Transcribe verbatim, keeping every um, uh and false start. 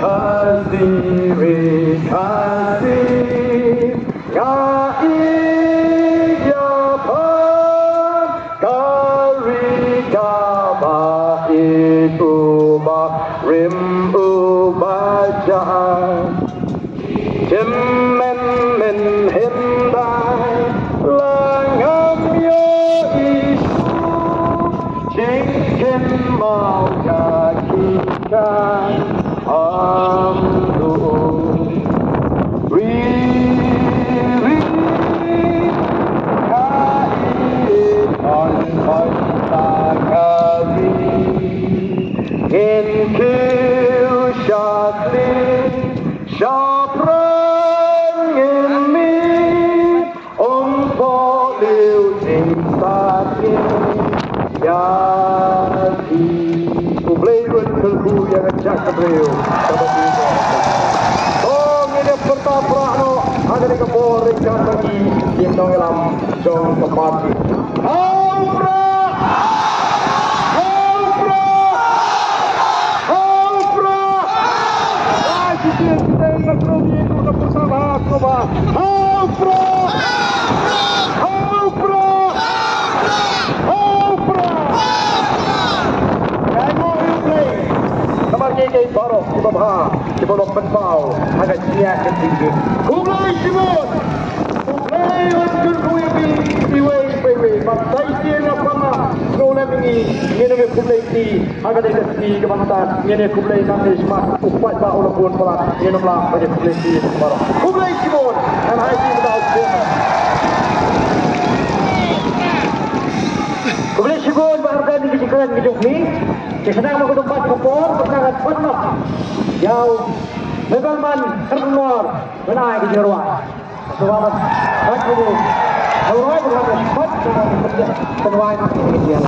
Khasi ri Khasi, nga ïeit ïa pha, ka ri kaba ïeit u Bah rim u Bah Jah. Jemmen men hyndai la ngam ïohi shuh, jingkynmaw ka ki ka am du. Ri, ri, ka i on on ta ka ri. Ngin kiew shakli shaphrang ngin mih, ym poi leh jingstad ngin ïa ki. U Blei un kyrkhu ïa ka jaitbynriew kaba ki. To ngin ïa pyrta prah noh ha kane ka por ryngkat bad ki ïing nongïalam jong ka party. Ha u Prah! Ha u Prah! Ha u Prah! Ai, ki tieng, ki tieng, ka krum ïa ka pyrsa ba, ka ba. Ha u Prah! Ha u Prah! Ha u Prah! Ka ai mo ïa u Blei. Namar ki ki baroh kiba bha, kiba long pynpaw ha ka jingïaid ka jingim. Khublei shibun. Khublei un kyrkhu ïa phi iwei pa iwei. Bad sa shisien nga kwah ban ong ïa phi, ngin ong ïa khublei ïa phi ha kane ka sngi kaba mynta. Ngin ïa khublei nangne shakhmat u paidbah u la bun palat. Ngin ym lah ban ïa khublei ïa phi baroh. Khublei shibun. Ngan ai ïa phi mynta u chairman. Khublei shibun Bah Ardent ïa ki jingkren ki jong phi. Ki khnang ba ka dum pat ka por, ka khnang ban pat noh ïa u Nobelman Kyrtengor ban ai ka jingrwai. Ka jingrwai ban pat ka dum. Ka jingrwai ban pat ka dum. Ka jingrwai ban pat ka dum.